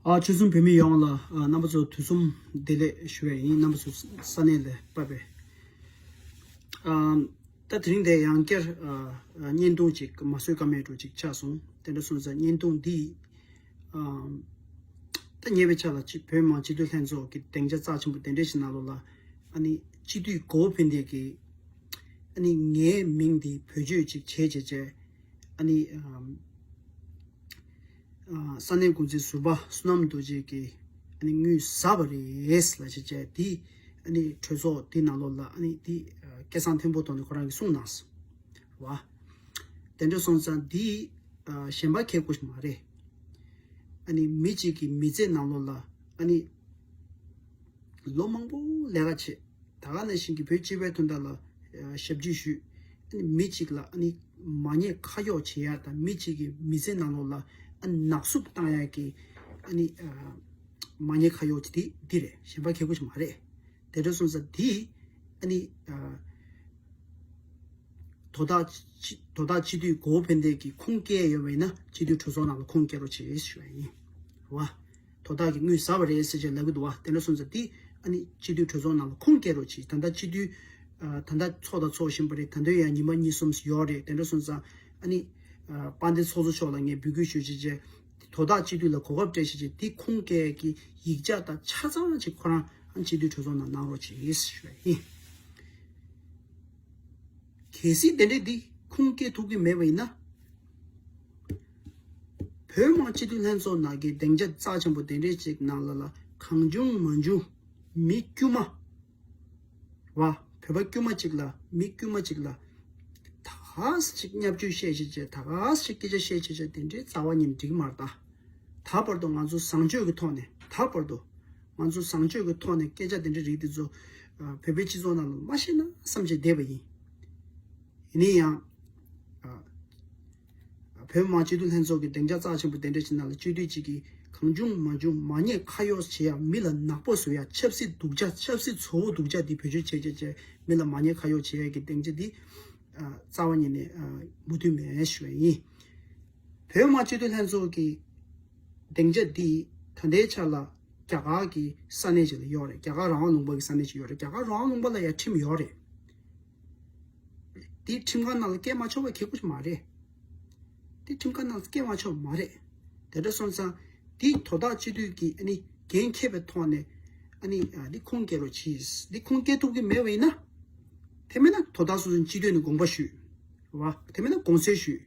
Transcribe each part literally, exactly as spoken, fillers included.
ཨ། ཆོལ་གསུམ་བོད་མི་ཡོངས་ལ། ཨ། རྣམ་པ་ཚོ་དུས་གསུམ་བདེ་ལེགས་ཞུ་བ་ཡིན། རྣམ་པ་ཚོ་ས་གནས་ལ་བབས་པའི། ཨ། ད་དེ་རིང་འདིར་ཡང་བསྐྱར། ཨ། བརྙན་ཐུང་ཅིག་མ་བཟོས་ཀ་མེད་འགྲོ་ཅིག་ཆགས་སོང་། དེ་འདྲ་སོང་ཙང་བརྙན་ཐུང་འདི། ཨ། ད་ཉེ་བའི་ཆར་ལ་ཅིག་བོད་མི་མང་སྤྱི་འཐུས་ལྷན་ཚོགས་ཀྱི་སྡིངས་ཆ་རྩ་ཆེན་པོ་དེ་འདྲ་ཞིག་ནང་ལོགས་ལ། ཨ་ནི་སྤྱི་འཐུས་གོ་བོ་ཕན་བདེ་གིས། ཨ་ནི་ངའི་མིང་འདི་བེད་སྤྱོད་ཅིག་བྱས་བྱས་བྱས། ཨ་ནི། ཨ། ཨ། ས་གནས་འགོ་འཛིན་ཟུར་པ་བསོད་ནམས་རྡོ་རྗེ་གིས། ཨ་ནི་དངུལ་ཟ་བ་རེད་ལབ་བྱས་བྱས་དེ། ཨ་ནི་གྲོས་ཚོགས་དེ་ནང་ལོགས་ལ། ཨ་ནི་དེ། ཨ། སྐད་གསང་མཐོན་པོ་ཐོག་ནས་ཁོ་རང་གིས་གསུངས་གནང་སོང་བ། དེ་འདྲ་སོང་ཙང་དེ། ཨ། གཞན་པ་ཁེ་པོ་ཞིག་མ་རེད། ཨ་ནི་མི་གཅིག་གི་མི་ཚེ་ནང་ལོགས་ལ། ཨ་ནི་ལོ་མང་པོ་ལས་ཀ་བྱས། ད་ག་ནང་བཞིན་གྱི་བོད་སྤྱི་པའི་དོན་དག་ལ། ཨ། ཞབས་ཕྱི་ཞུས། ཨ་ནི་མི་གཅིག་ལ། ཨ་ནི་མ་ཉེས་ཁ་གཡོགས་བྱེད་ཡ་དང་། མི་གཅིག་གི་མི་ཚེ་ནང་ལོགས་ལ། ཨ། ནག་བསུབ་བཏང་ཡ་གི། ཨ་ནི། ཨ། མ་ཉེས་ཁ་གཡོགས་ཅིག་དེ་འདི་རེད། གཞན་པ་ཁེ་པོ་ཞིག་མ་རེད། དེ་འདྲ་སོང་ཙང་དེ། ཨ་ནི། ཨ། དོ་བདག་སྤྱི། དོ་བདག་སྤྱི་འཐུས་གོ་བོ་ཕན་བདེ་གིས་ཁུངས་སྐྱེལ་ཡོད་པ་ཡིན་ན་སྤྱི་འཐུས་གྲོས་ཚོགས་ནང་ལ་ཁུངས་སྐྱེལ་རོགས་བྱེད་ཞུ་བ་ཡིན། རེད་བ། དོ་བདག་གིས་དངུལ་ཟ་བ་རེད་ཟེར་བྱས་ལབ་ཀྱི་འདུག་བ། དེ་འདྲ་སོང་ཙང་དེ། ཨ་ནི་སྤྱི་འཐུས་གྲོས་ཚོགས་ནང་ལ་ཁུངས་སྐྱེལ་རོགས་གྱིས། ད་ལྟ་སྤྱི་འཐུས། ཨ། ད་ལྟ་ཚོགས་དང་ཚོགས་བཞིན་པ་རེད། ད་དུང་ཡང་ཉི་མ་གཉིས་གསུམ་ཡོད་རེད། དེ་འདྲ་སོང་ཙང་། ཨ་ནི། ཨ། དཔལ་ལྡན་ཚོགས་གཙོ་མཆོག་ལ་ངས་འབོད་སྐུལ་ཞུ་བྱས་བྱས། དོ་བདག་སྤྱི་འཐུས་ལ་གོ་སྐབས་སྤྲད་བྱས་བྱས་དེ་ཁུངས་སྐྱེལ་གྱི་ཡིག་ཆ་དང་ཆ་ཚང་ཅིག་ཁོ་རང་། ཨ། སྤྱི་འཐུས་གྲོས་ཚོགས་ནང་གནང་རོགས་བྱེད་ཞུ་བ་ཡིན། གལ་སྲིད་དེ་འདྲས་འདི་ཁུངས་སྐྱེལ་ཐུབ་ཀྱི་མེད་པ་ཡིན་ན། བོད་མི་མང་སྤྱི་འཐུས་ལྷན་ཚོགས་ནང་གི་སྡིངས་ཆ་རྩ་ཆེན་པོ་དེ་འདྲས་ཅིག་ནང་ལ་ལ་གང་བྱུང་མང་བྱུང་མི་དཀྱུས་མ། བ། བོད་པ་དཀྱུས་མ་ཅིག་ལ། མི་དཀྱུས་མ་ཅིག་ལ། ད་ག་ས་ཅིག་བརྙས་བཅོས་བཤད་བྱས་བྱས། ད་ག་ས་ཅིག་སྐད་ཆ་བཤད་བྱས་བྱས། དེ་འདྲའི་རྩ་བ་ཉིད་འགྲིག་མ་རེད་ད། ད་བར་དུ་ང་ཚོ་བཟང་སྤྱོད་ཀྱི་ཐོག་ནས། ད་བར་དུ་ང་ཚོ་བཟང་སྤྱོད་ཀྱི་ཐོག་ནས་སྐད་ཆ་དེ་འདྲའི་རིགས་དེ་ཚོ། ཨ། བོད་པའི་སྤྱི་ཚོགས་ནང་ལ་མ་བཤད་ན་བསམ་བྱས་བསྡད་པ་ཡིན། ཡིན་ན་ཡང་། ཨ། བོད་མི་མང་སྤྱི་འཐུས་ལྷན་ཚོགས་ཀྱི་སྡིངས་ཆ་རྩ་ཆེན་པོ་དེ་འདྲ་ཞིག་ནང་ལ་སྤྱི་འཐུས་གཅིག་གིས་གང་བྱུང་མང་བྱུང་མ་ཉེས་ཁ་གཡོགས་བྱེད་ཡ། མི་ལ་ནག་པོ་བཟོ་ཡ། ཆབ་སྲིད་སྡུག་ཅག་ཆབ་སྲིད་བཙོག་པོ་སྡུག་ཅག་འདི་བེད་སྤྱོད་བྱས་བྱས་བྱས། མི་ལ་མ་ཉེས་ཁ་གཡོགས་བྱེད་ཡ་གི་སྡིངས་ཆ་འདི། ཨ། རྩ་བ་ཉིད་ནས། ཨ། མོས་མཐུན་མེད་ཞུ་བ་ཡིན། བོད་མི་མང་སྤྱི་འཐུས་ལྷན་ཚོགས་ཀྱི་སྡིངས་ཆ་འདི་ད་ལྟའི་ཆ་ལ་རྒྱ་གར་གྱི་ས་གནས་ཅིག་ལ་ཡོད་རེད། རྒྱ་གར་རང་དབང་ལུང་པ་གི་ས་གནས་ཅིག་ཡོད་རེད། རྒྱ་གར་རང་དབང་ལུང་པ་ལ་ཡང་ཁྲིམས་ཡོད་རེད། དེ་ཁྲིམས་ཁང་ནང་ལ་སྐྱེལ་མ་ཆོག་པ་ཁེ་པོ་ཞིག་མ་རེད། དེ་ཁྲིམས་ཁང་ནང་ལ་སྐྱེལ་མ་ཆོག་མ་རེད། དེ་འདྲ་སོང་ཙང་དེ་དོ་བདག་སྤྱི་འཐུས་ཀྱིས། ཨ་ནི་འགན་འཁྱེར་བའི་ཐོག་ནས། ཨ་ནི། ཨ། འདི་ཁུངས་སྐྱེལ་རོགས་གྱིས། འདི་ཁུངས་སྐྱེལ་ཐུབ་ཀྱི་མེད་པ་ཡིན་ན། དེ་མིན་ན་དོ་བདག་སོ་སོའི་སྤྱི་འཐུས་ནས་དགོངས་པ་ཞུས། རེད་བ། དེ་མིན་ན་དགོངས་སེལ་ཞུས།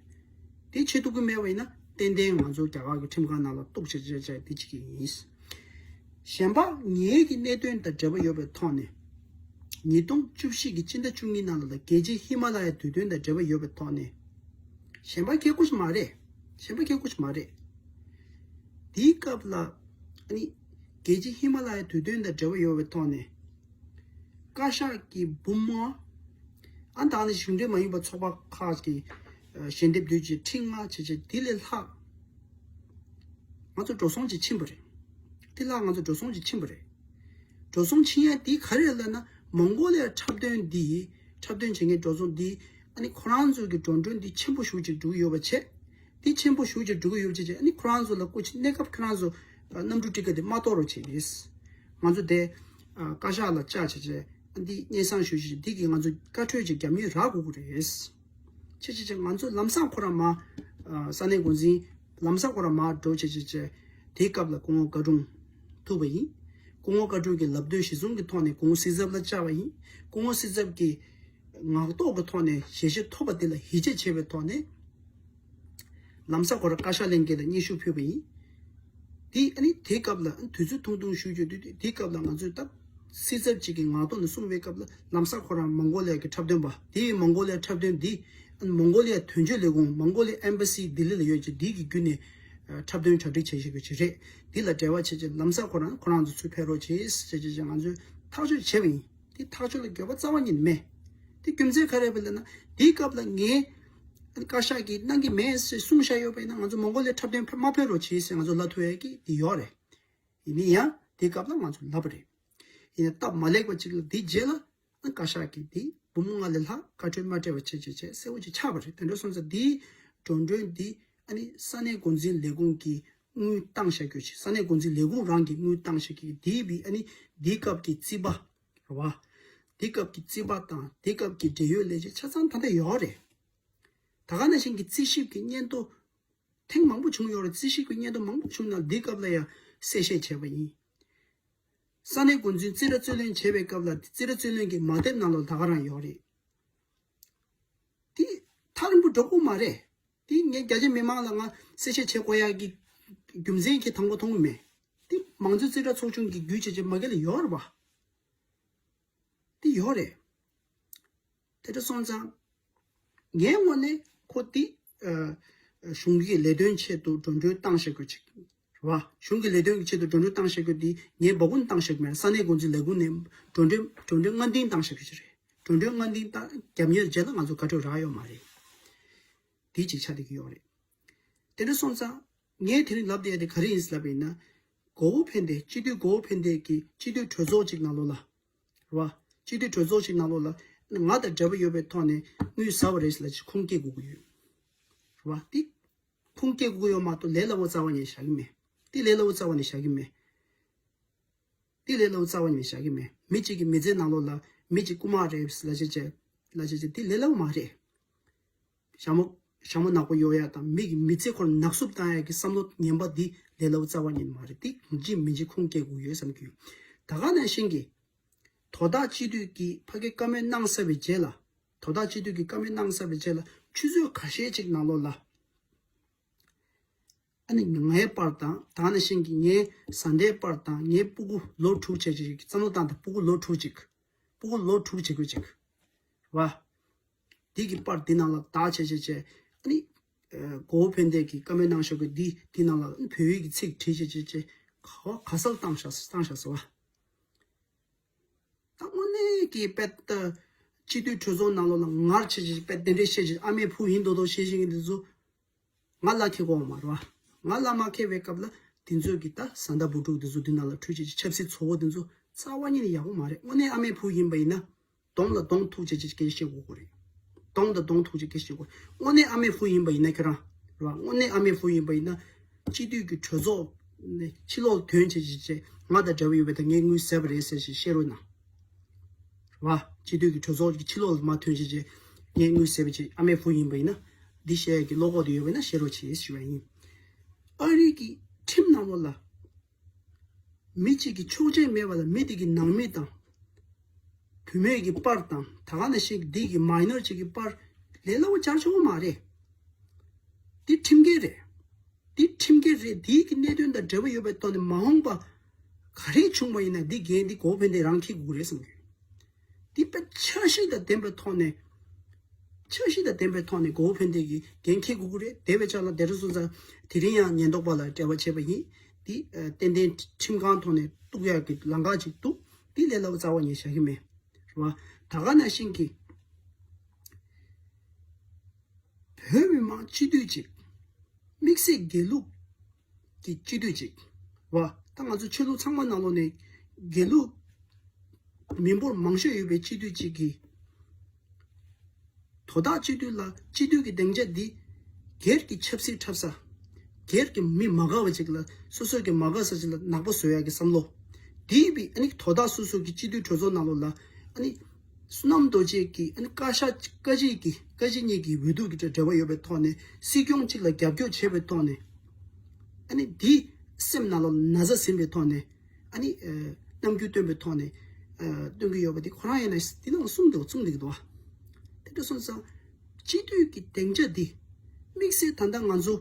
དེ་བྱེད་ཐུབ་ཀྱི་མེད་པ་ཡིན་ན། ཏན་ཏན་ང་ཚོ་རྒྱ་གར་གྱི་ཁྲིམས་ཁང་ནང་ལ་གཏུག་བྱས་བྱས་བྱས་དེ་བྱེད་ཀྱི་ཡིན། གཞན་པ་ངེད་ཀྱི་གནད་དོན་དང་འབྲེལ་བ་ཡོད་པའི་ཐོག་ནས། ཉིས་སྟོང་བཅུ་བཞི་གི་སྤྱི་ཟླ་བཅུ་གཉིས་ནང་ལ་ལ་རྒྱལ་སྤྱིའི་ཧི་མ་ལ་ཡའི་དུས་སྟོན་དང་འབྲེལ་བ་ཡོད་པའི་ཐོག་ནས། གཞན་པ་ཁེ་པོ་ཞིག་མ་རེད། གཞན་པ་ཁེ་པོ་ཞིག་མ་རེད། དེའི་སྐབས་ལ། ཨ་ནི་རྒྱལ་སྤྱིའི་ཧི་མ་ལ་ཡའི་དུས་སྟོན་དང་འབྲེལ་བ་ཡོད་པའི་ཐོག་ནས། བཀའ་ཤག་གི་འབུམ་ལྔ། ཨ། ད་ནི་གཞུང་འབྲེལ་མ་ཡིན་པ་ཚོགས་པ་ཁག་གི། ཨ། ཞལ་འདེབས་བསྡུས་ཀྱི་ཁྲི་ལྔ་བྱས་བྱས་དེ་ལས་ལྷག་ང་ཚོ་འགྲོ་སོང་ཅིག་ཕྱིན་པ་རེད། དེ་ལྷག་ང་ཚོ་འགྲོ་སོང་ཅིག་ཕྱིན་པ་རེད། འགྲོ་སོང་ཕྱིན་ཡ་དེ་ག་རེ་རེད་ལབ་ན། མོང་གོ་ལི་ཡ་འཁྲབ་སྟོན་འདི། འཁྲབ་སྟོན་བྱེད་མཁན་འགྲོ་སོང་འདི། ཨ་ནི་ཁོ་རང་ཚོ་གི་འགྲོ་གྲོན་འདི་ཆེན་པོ་ཞེ་པོ་ཅིག་འགྲོ་གི་ཡོད་པ་བྱས། འདི་ཆེན་པོ་ཞེ་པོ་ཅིག་འགྲོ་གི་ཡོད་པ་བྱས་བྱས། ཨ་ནི་ཁོ་རང་ཚོ་ལ་སྐུ་མཁྱེན། གནས་སྐབས་ཁོ་རང་ཚོ་གནམ་གྲུ་ཊི་ཀེ་ཊི་དེ་མ་གཏོང་རོགས་བྱས་རེད། ང་ཚོ་དེ། ཨ། བཀའ་ཤག་ལ་བཅར་བྱས་བྱས། ཨ། འདི་སྙན་སེང་ཞུ་བྱས་བྱས། འདི་གི་ང་ཚོ་བཀའ་འཁྲོལ་ཅིག་རྒྱབ་ཡིག་རག་དགོས་ཀྱི་རེད། བྱས་བྱས་བྱས་ང་ཚོ་ལམ་སང་ཁོ་རང་མར། ཨ། ས་གནས་འགོ་འཛིན་ལམ་སང་ཁོ་རང་མར་འགྲོ་བྱས་བྱས་བྱས། དེའི་སྐབས་ལ་སྐུ་ངོ་བཀའ་དྲུང་ཐུག་པ་ཡིན། སྐུ་ངོ་བཀའ་དྲུང་གི་ལམ་སྟོན་གཞི་བཟུང་གི་ཐོག་ནས་སྐུ་ངོ་སྲིད་ཚབ་ལ་བཅར་བ་ཡིན། སྐུ་ངོ་སྲིད་ཚབ་ཀྱིས་ངག་ཐོག་གི་ཐོག་ནས་ཞལ་བཞེས་ཐོབ་པ་དེ་ལ་ཡིད་ཆེས་བྱས་པའི་ཐོག་ནས། ལམ་སང་ཁོ་རང་བཀའ་ཤག་ལྷན་རྒྱས་ལ་སྙན་ཞུ་ཕུལ་བ་ཡིན། དེ། ཨ་ནི་དེའི་སྐབས་ལ་དུས་ཚོད་ཐུང་ཐུང་ཞུ་རྒྱུ་དེ། དེའི་སྐབས་ལ་ང་ཚོས་ད་སྲིད་ཚབ་ཅིག་གིས་ངག་ཐོག་ནས་གསུངས་པའི་སྐབས་ལ། ལམ་སང་ཁོ་རང་མོང་གོ་ལི་ཡ་གི་འཁྲབ་སྟོན་པ། དེ་ཡི་མོང་གོ་ལི་ཡ་འཁྲབ་སྟོན་འདི། ཨ་ནི་མོང་གོ་ལི་ཡ་དོན་གཅོད་ལས་ཁུངས། མོང་གོ་ལི་ཡ་ཨེམ་བྷ་སི་ལྡི་ལི་ལ་ཡོད་ཅིག་འདི་གི་བརྒྱུད་ནས། ཨ། འཁྲབ་སྟོན་གྲ་སྒྲིག་བྱེད་བཞིན་པ་ཅིག་རེད། འདི་ལ་འབྲེལ་བ་བྱེད་ཅིག་ལམ་སང་ཁོ་རང་། ཁོ་རང་ཚོ་ཚུར་ཕེབས་རོགས་བྱེད་ཟེར་བྱས་བྱས་ང་ཚོས་ཐག་གཅོད་བྱས་པ་ཡིན། དེ་ཐག་གཅོད་ལ་འགྱོད་པ་རྩ་བ་ཉིད་མེད། དེ་རྒྱུ་མཚན་ག་རེ་རེད་ལབ་ན། དེའི་སྐབས་ལ་ངས། ཨ་ནི་བཀའ་ཤག་གིས་གནང་གི་མེད་ཟེར་གསུངས་བཞག་ཡོད་པ་ཡིན་ན། ང་ཚོ་མོང་གོ་ལི་ཡ་འཁྲབ་སྟོན་ཕར་མ་ཕེབས་རོགས་བྱེད་ཟེར་ང་ཚོ་ལབ་ཐུབ་ཡ་གི་དེ་ཡོད་རེད། ཡིན་ན་ཡང་དེའི་སྐབས་ལ་ང་ཚོ་ལབ་པ་རེད། ཡིན་ན་སྟབས་མ་ལེགས་པ་ཅིག་ལ་དེའི་རྗེས་ལ། ཨ། བཀའ་ཤག་གིས་དེ་འབུམ་ལྔ་ལས་ལྷག་བཀའ་འཁྲོལ་མ་སྤྲད་པ་བྱས་བྱས་བྱས་གསལ་བོ་ཅིག་ཆགས་པ་རེད། དེ་འདྲ་སོང་ཙང་དེའི་འགྲོ་གྲོན་དེ། ཨ་ནི་ས་གནས་འགོ་འཛིན་ལས་ཁུངས་ཀྱིས་ དངུལ་བཏང་བཞག་རྒྱུ་ཞིག་ས་གནས་འགོ་འཛིན་ལས་ཁུངས་རང་གིས་དངུལ་བཏང་བཞག་རྒྱུ་དེ་བི་ཨ་ནི་དེའི་སྐབས་ཀྱི་རྩིས་པ་རེད་བ། དེའི་སྐབས་ཀྱི་རྩིས་པ་དང་དེའི་སྐབས་ཀྱི་འབྲེལ་ཡོད་ལས་བྱེད་ཆ་ཚང་ད་ལྟ་ཡོད་རེད། ད་ག་ནང་བཞིན་གྱི་རྩིས་ཞིབ་ཀྱི་སྙན་ཐོ་ཐེངས་མང་པོ་བྱུང་ཡོད་རེད། རྩིས་ཞིབ་ཀྱི་སྙན་ཐོ་མང་པོ་བྱུང་ན་འདིའི་སྐབས་ལ་ཡང་གསལ་བཤད་བྱས་པ་ཡིན། ས་གནས་འགོ་འཛིན་རྩིས་ཁྲ་རྩིས་ལེན་བྱེད་པའི་སྐབས་ལ་རྩིས་ཁྲ་རྩིས་ལེན་གྱི་མ་དེབ་ནང་ལོགས་ད་ག་རང་ཡོད་རེད། དེ་ཐག་རིང་པོ་འགྲོ་དགོས་མ་རེད། དེ་ངས་རྒྱ་ཆེ་མི་མང་ལ་ང་གསལ་བཤད་བྱེད་དགོས་ཡག་གི་རྒྱུ་མཚན་གྱི་དང་པོ་མཐོང་གི་མེད། དེ་མང་གཙོའི་རྩིས་ཁྲ་ཚོགས་ཆུང་གི་བརྒྱུད་བྱས་བྱས་མ་གི་ལ་ཡོད་རེད་བ། དེ་ཡོད་རེད། དེ་འདྲ་སོང་ཙང་། ངའི་ངོས་ནས་ཁོ་དེ་ཨ་གཞུང་གི་ལས་དོན་ཆེད་དུ་འགྲོ་གྲོན་བཏང་བཞག་རྒྱུ་ཅིག་རེད་བ། གཞུང་གི་ལས་དོན་གྱི་ཆེད་དུ་འགྲོ་གྲོན་བཏང་བཞག་རྒྱུ་དེ་ངས་འབའ་ཁུངས་བཏང་བཞག་མེད། ས་གནས་འགོ་འཛིན་ལས་ཁུངས་ནས་འགྲོ་གྲོན་འགྲོ་གྲོན་སྔ་འདིང་བཏང་བཞག་རྒྱུ་ཅིག་རེད། འགྲོ་གྲོན་སྔ་འདིང་བཏང་རྒྱབ་གཉེར་བྱས་ན་ང་ཚོ་དགའ་སྤྲོ་རག་ཡོད་མ་རེད། དེ་ཅིག་ཆགས་བསྡད་ཀྱི་ཡོད་རེད། དེ་འདྲ་སོང་ཙང་། ངས་དེ་རིང་ལབ་བསྡད་ཡ་དེ་ག་རེ་ཡིན་ལབ་པ་ཡིན་ན། མགོ་བོ་ཕན་བདེ་སྤྱི་འཐུས་མགོ་བོ་ཕན་བདེ་གི་སྤྱི་འཐུས་གྲོས་ཚོགས་ཅིག་ནང་ལོགས་ལ། རེད་བ། སྤྱི་འཐུས་གྲོས་ཚོགས་ཅིག་ནང་ལོགས་ལ། ང་དང་འབྲེལ་བ་ཡོད་པའི་ཐོག་ནས་དངུལ་ཟ་བ་རེད་ལབ་ཅིག་ཁུངས་སྐྱེལ་དགོས་ཀྱི་ཡོད། རེད་བ། དེ། ཁུངས་སྐྱེལ་དགོས་ཀྱི་ཡོད་མ་གཏོགས་ལས་སླ་པོ་རྩ་བ་ནས་བཞག་གི་མེད། དེ་ལས་སླ་པོ་རྩ་བ་ནས་བཞག་གི་མེད། དེ་ལས་སླ་པོ་རྩ་བ་ནས་བཞག་གི་མེད། མི་གཅིག་གི་མི་ཚེ་ནང་ལོགས་ལ་མི་གཅིག་རྐུ་མ་རེད་ལབ་བྱས་བྱས། ལབ་བྱས་བྱས་དེ་ལས་སླ་པོ་མ་རེད། ཞྭ་མོ། ཞྭ་མོ་ནག་པོ་གཡོག་ཡ་དང་མི་གི་མི་ཚེ་ཁོ་ལ་ནག་བསུབ་བཏང་ཡ་གི་བསམ་བློ་ངན་པ་འདི་ལས་སླ་པོ་རྩ་བ་ཉིད་མ་རེད། དེ་ཡིན་གཅིག་མིན་གཅིག་ཁུངས་སྐྱེལ་དགོས་ཡོད་བསམ་གྱི་ཡོད། ད་ག་ནང་བཞིན་གྱི། དོ་བདག་སྤྱི་འཐུས་ཀྱིས་ཕ་གི་བཀའ་མོལ་གནང་ཚར་བའི་རྗེས་ལ། དོ་བདག་སྤྱི་འཐུས་ཀྱིས་བཀའ་མོལ་གནང་ཚར་བའི་རྗེས་ལ་ཆུ་ཚོད་ཁ་ཤས་ཅིག་ནང་ལོགས་ལ། ཨ་ནི་ངའི་པར་དང་ད་ག་ནང་བཞིན་གྱི་ངའི་བཟའ་ཟླའི་པར་དང་ངའི་སྤུ་གུ་ལོ་དྲུག་བྱས་ཅིག་བསམ་བློ་བཏང་དང་སྤུ་གུ་ལོ་དྲུག་ཅིག་སྤུ་གུ་ལོ་དྲུག་བྱེད་དགོས་ཅིག་བ། འདི་གི་པར་འདི་ནང་ལ་དག་བྱས་བྱས་བྱས། ཨ་ནི། ཨ་མགོ་བོ་ཕན་བདེ་གི་བཀའ་མོལ་གནང་ཤོག་གི་འདི་འདི་ནང་ལ་བོད་ཡིག་གི་ཚིག་བྲིས་བྱས་བྱས་བྱས། ག་ག་སར་བཏང་བཞག་བཏང་བཞག་ཟེར་བ། ད་དངོས་གནས་ཀྱི་དཔེ་ད། སྤྱི་འཐུས་གྲོས་ཚོགས་ནང་ལོགས་ལ་ངར་བྱས་བྱས་དཔེ་དེ་འདྲས་བཤད་བྱས་ཨ་མའི་བུ་ཡིན་མདོག་མདོག་བཤད་བཞིན་གྱི་འདི་ཚོ། ང་ལ་ཁེ་གོ་མ་རེད་བ། ང་ལ་མ་ཁེ་བའི་སྐབས་ལ་དེ་ཚོས་ཀྱི་ད་བཟའ་ཟླ་བུ་ཕྲུག་དེ་ཚོ་དེ་ནང་ལ་ཁྲུས་བྱེད་ཀྱི་ཆབ་སྲིད་ཚོགས་པ་དེ་ཚོ་རྩ་བ་ཉིད་ནས་ཡག་པོ་མ་རེད། དངོས་གནས་ཨ་མའི་བུ་ཡིན་པ་ཡིན་ན། གདོང་ལ་གདོང་ཐུག་བྱེད་ཀྱི་སྐད་ཆ་བཤད་དགོས་ཀྱི་རེད། གདོང་དང་གདོང་ཐུག་བྱེད་སྐད་ཆ་བཤད་དགོས། དངོས་གནས་ཨ་མའི་བུ་ཡིན་པ་ཡིན་ན་ཁྱེད་རང་། རེད་བ། དངོས་གནས་ཨ་མའི་བུ་ཡིན་པ་ཡིན་ན། སྤྱི་འཐུས་ཀྱི་གྲོས་ཚོགས་ནས་ཕྱི་ལོགས་ཐོན་བྱེད་ཀྱི་ཆེད་ང་དང་འབྲེལ་བ་ཡོད་པའི་ད་ངས་དངུལ་ཟས་པ་རེད་ཟེར་ཞིག་བཤད་རོགས་གནང་། རེད་བ། སྤྱི་འཐུས་ཀྱི་གྲོས་ཚོགས་ཀྱི་ཕྱི་ལོགས་ལ་མ་ཐོན་བྱེད་ཀྱི་ངས་དངུལ་ཟས་པ་ཅིག་ཨ་མའི་བུ་ཡིན་པ་ཡིན་ན། འདི་བཤད་ཡག་གི་བློ་ཁོག་དེ་ཡོད་པ་ཡིན་ན་བཤད་རོགས་བྱེད་ཞུ་བ་ཡིན། ཨ་རི་གི་ཁྲིམས་ནང་ལོགས་ལ། མི་གཅིག་གི་ཆོག་མཆན་མེད་པ་ལ་མི་དེ་གི་ནང་མི་དང་། བུད་མེད་ཀྱི་པར་དང་ད་ག་ནང་བཞིན་འདི་གི་མའི་ནར་གཅིག་གི་པར་ལས་སླ་པོ་སྦྱར་ཆོག་གི་མ་རེད། འདི་ཁྲིམས་འགལ་རེད། འདི་ཁྲིམས་འགལ་རེད། འདི་གི་གནད་དོན་དང་འབྲེལ་བ་ཡོད་པའི་ཐོག་ནས་མ་འོངས་པ་ག་རེ་བྱུང་བ་ཡིན་ན་འདི་འགན་འདི་མགོ་བོ་ཕན་བདེ་རང་འཁྱེར་དགོས་རེད་བསམ་གྱི་ཡོད། འདི་དཔེ་འཆར་གཞི་དང་ལྡན་པའི་ཐོག་ནས། འཆར་གཞི་དང་ལྡན་པའི་ཐོག་ནས་མགོ་བོ་ཕན་བདེ་གི་འགན་འཁྱེར་དགོས་ཀྱི་རེད། དེ་བས་ཀྱང་ལ་དེ་རིང་སོང་ཙང་དེ་རིང་ཡང་ཉེན་རྟོག་པ་ལ་འབྲེལ་བ་བྱས་པ་ཡིན། འདི་ཏན་ཏན་ཁྲིམས་ཁང་ཐོག་ནས་གཏུག་ཡག་གི་ལམ་ཁ་ཅིག་འདུག་འདི་ལས་སླ་པོ་རྩ་བ་ཉིད་བཞག་གི་མེད། རེད་བ། ད་ག་ནང་བཞིན་གྱི་བོད་མི་མང་སྤྱི་འཐུས་ཅིག་དམིགས་བསལ་དགེ་ལུགས་ཀྱི་སྤྱི་འཐུས་ཅིག་བ། ད་ང་ཚོ་ཆོས་ལུགས་ཚང་མ་ནང་ལོགས་ནས་དགེ་ལུགས་མི་འབོར་མང་ཤོས་ཡོད་པའི་སྤྱི་འཐུས་ཅིག་གིས། དོ་བདག་སྤྱི་འཐུས་ལ་སྤྱི་འཐུས་ཀྱི་སྡིངས་ཆ་འདི་སྒེར་གྱི་ཆབ་སྲིད་འཁྲབ་ས། སྒེར་གྱི་མི་མ་དགའ་བ་ཅིག་ལ་སོ་སོ་གི་མ་དགའ་ས་ཅིག་ལ་ནག་པོ་བཟོ་ཡག་གི་བསམ་བློ། དེའི་བི་ཨ་ནི་དོ་བདག་སོ་སོ་གི་སྤྱི་འཐུས་གྲོས་ཚོགས་ནང་ལོགས་ལ་ཨ་ནི། བསོད་ནམས་རྡོ་རྗེ་གིས་ཨ་ནི་བཀའ་ཤག་བཀའ་སྤྱི་གི་བཀའ་སྤྱི་གཉིས་ཀྱི་འོས་བསྡུ་གི་འབྲེལ་བ་ཡོད་པའི་ཐོག་ནས་སྲིད་སྐྱོང་གཅིག་ལ་རྒྱབ་སྐྱོར་བྱས་པའི་ཐོག་ནས་ཨ་ནི་འདི་སེམས་ནང་ལ་ན་ཚ་ཟིན་པའི་ཐོག་ནས་ཨ་ནི་རྣམ་འགྱུར་སྟོན་པའི་ཐོག་ནས་སྟོན་གྱི་ཡོད་པ་འདི་ཁོ་རང་ཡིན་ན་འདི་ནང་གསུངས་འདུག་གསུངས་འདུག་འདུག་བ། དེ་འདྲ་སོང་ཙང་སྤྱི་འཐུས་ཀྱི་སྡིངས་ཆ་འདི་དམིགས་བསལ་ད་ལྟ་ང་ཚོ་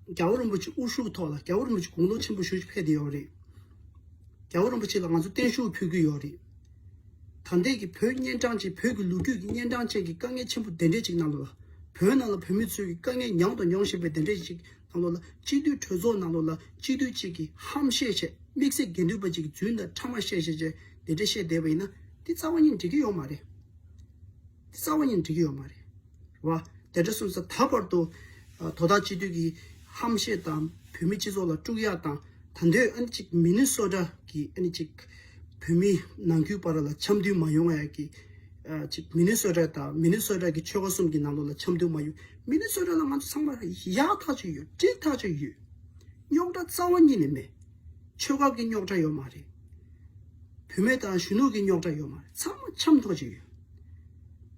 རྒྱལ་བ་རིན་པོ་ཆེ་དབུ་བཞུགས་ཐོག་ལ་རྒྱལ་བ་རིན་པོ་ཆེ་དགུང་ལོ་ཆེན་པོ་ཞེ་ཅིག་ཕེབས་བསྡད་ཡོད་རེད། རྒྱལ་བ་རིན་པོ་ཆེ་ལ་ང་ཚོ་བརྟན་བཞུགས་ཕུལ་གྱི་ཡོད་རེད། ད་ལྟའི་གི་བོད་གཉན་འཕྲང་ཅན་བོད་ཀྱི་ལོ་རྒྱུས་ཀྱི་གཉན་འཕྲང་ཅན་གྱི་དཀའ་ངལ་ཆེན་པོ་དེ་འདྲས་ཅིག་ནང་ལ་བོད་ནང་ལ་བོད་མི་ཚོས་ཀྱི་དཀའ་ངལ་མྱངས་དང་མྱོང་བཞིན་པའི་དེ་འདྲས་ཅིག་ནང་ལོགས་ལ་སྤྱི་འཐུས་གྲོས་ཚོགས་ནང་ལོགས་ལ་སྤྱི་འཐུས་གཅིག་གིས་ཧམ་བཤད་བྱས་དམིགས་བསལ་དགེ་འདུན་པ་གཅིག་གིས་རྫུན་དང་ཕྲ་མ་བཤད་བཤད་བྱས་དེ་འདྲས་བཤད་བསྡད་པ་ཡིན་ན་དེ་རྩ་བ་ཉིད་འགྲིག་གི་ཡོད་མ་རེད། དེ་རྩ་བ་ཉིད་འགྲིག་གི་ཡོད་མ་རེད། རེད་བ། དེ་འདྲ་སོང་ཙང་ད་བར་དུ་ཨ་དོ་བདག་སྤྱི་འཐུས་ཀྱིས་ཧམ་བཤད་དང་བོད་མི་སྤྱི་ཚོགས་ལ་དཀྲུག་ཡག་དང་ད་འདོད་ཨ་ནི་གཅིག་མི་ནི་སོ་ཊ་གི་ཨ་ནི་གཅིག་བོད་མི་ནང་ཁུལ་བར་ལ་འཆམ་མཐུན་མ་ཡོང་ཡག་གི་ཨ་གཅིག་མི་ནི་སོ་ཊ་དང་མི་ནི་སོ་ཊ་གི་ཆོལ་ཁ་གསུམ་གྱི་ནང་ལོགས་ལ་འཆམ་མཐུན་མ་ཡོང་། མི་ནི་སོ་ཊ་ལ་ང་ཚོ་ཚང་མ་ཡག་ཐག་ཆོད་ཡོད། འགྲིག་ཐག་ཆོད་ཡོད། རྙོག་དྲ་རྩ་བ་ཉིད་ནས་མེད། ཆོལ་ཁ་གི་རྙོག་དྲ་ཡོད་མ་རེད། བུད་མེད་དང་གཞོན་ནུ་གི་རྙོག་དྲ་ཡོད་མ་རེད། ཚང་མ་འཆམ་ཐོག་ཅིག་ཡོད།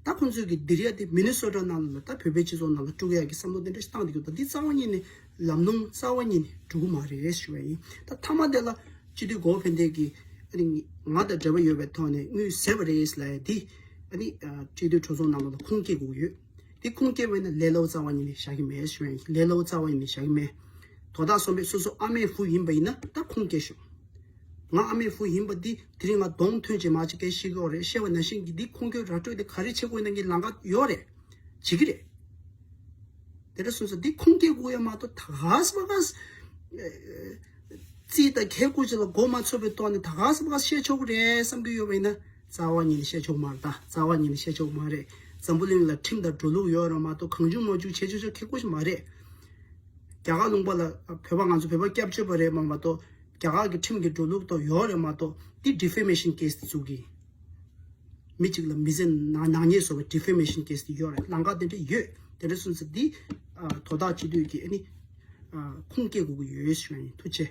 ད་ཁོང་ཚོས་ཀྱི་འདིར་ཡ་དེ་མི་ནི་སོ་ཊ་ནང་ལ་ད་བོད་པའི་སྤྱི་ཚོགས་ནང་ལ་དཀྲུག་ཡག་གི་བསམ་བློ་དེ་འདྲ་ཞིག་བཏང་བསྡད་ཀྱི་འདུག་ད་འདི་རྩ་བ་ཉིད་ནས་ལམ་ལྷོང་རྩ་བ་ཉིད་ནས་འགྲོ་གི་མ་རེད་ཞུ་བ་ཡིན། ད་མཐའ་མ་དེ་ལ་སྤྱི་འཐུས་གོ་ཕན་བདེ་གི་ཨ་ནི་ང་དང་འབྲེལ་བ་ཡོད་པའི་ཐོག་ནས་དངུལ་ཟད་པ་རེད་ལབ་ཡ་འདི་ཨ་ནི་སྤྱི་འཐུས་གྲོས་ཚོགས་ནང་ལ་ཁུངས་སྐྱེལ་དགོས་ཀྱི་ཡོད། དེ་ཁུངས་སྐྱེལ་བས་ན་ལས་སླ་པོ་རྩ་བ་ཉིད་ནས་བཞག་གི་མེད་ཞུ་ཡ་ཡིན། ལས་སླ་པོ་རྩ་བ་ཉིད་ནས་བཞག་གི་མེད། དོ་བདག་བསམ་འཕེལ་སོ་སོ་ཨ་མའི་བུ་ཡིན་པ་ཡིན་ན་ད་ཁུངས་སྐྱེལ་ཤོག་ང་ཨ་མའི་བུ་ཡིན་པ་འདི་དེ་རིང་ང་གདོང་ཐོན་ཅིག་མ་ཅིག་སྐད་ཤེས་ཀྱི་ཡོད་རེད། ཤེས་པ་ནང་བཞིན་གྱི་འདི་ཁུངས་སྐྱེལ་ར་སྤྲོད་དེ་ག་རེ་བྱེད་དགོས་ན་ངའི་ལམ་ཁ་ཡོད་རེད། བྱེད་ཀྱི་རེད། དེ་འདྲ་སོང་ཙང་འདི་ཁུངས་སྐྱེལ་དགོས་ཡ་མ་གཏོགས་ད་ག་ས་མ་ག་ས་རྩིས་དང་ཁེ་ཀོ་ཅིག་ལ་མགོ་མ་ཚོད་པའི་ཐོག་ནས་ད་ག་ས་མ་ག་ས་བཤད་ཆོག་གི་རེད་བསམ་གྱི་ཡོད་པ་ཡིན་ན་རྩ་བ་ཉིད་ནས་བཤད་ཆོག་མ་རེད། ད་རྩ་བ་ཉིད་ནས་བཤད་ཆོག་མ་རེད། འཛམ་བུ་གླིང་ལ་ཁྲིམས་དང་འགྲོ་ལུགས་ཡོད་རེད་མ་གཏོགས་གང་བྱུང་མང་བྱུང་བྱེད་ཆོག་ཆོག་ཁེ་ཀོ་ཞིག་མ་རེད། རྒྱ་གར་ལུང་པ་ལ་བོད་པ་ང་ཚོ་བོད་པ་སྐྱབས་བཅོལ་བ་རེད་མ་མ་གཏོགས་རྒྱ་གར་གྱི་ཁྲིམས་ཀྱི་འགྲོ་ལུགས་ཐོག་ཡོད་རེད་མ་གཏོགས་འདི་ཌི་ཕེ་མེ་ཤན་ཀེ་སི་དེ་བཙུགས་གི་མི་གཅིག་ལ་མི་ཚེ་ནག་ནག་ཉེས་བཟོ་བའི་ཌི་ཕེ་མེ་ཤན་ཀེ་སི་དེ་ཡོད་རེད། ལམ་ཁ་དེ་འདྲ་ཡོད། དེ་འདྲ་སོང་ཙང་འདི་ཨ་དོ་བདག་སྤྱི་འཐུས་ཀྱིས་ཨ་ནི་ཨ་ཁུངས་སྐྱེལ་དགོས་ཀྱི་ཡོད་ཞུ་ཡ་ཡིན། ཐུགས་རྗེ་ཆེ།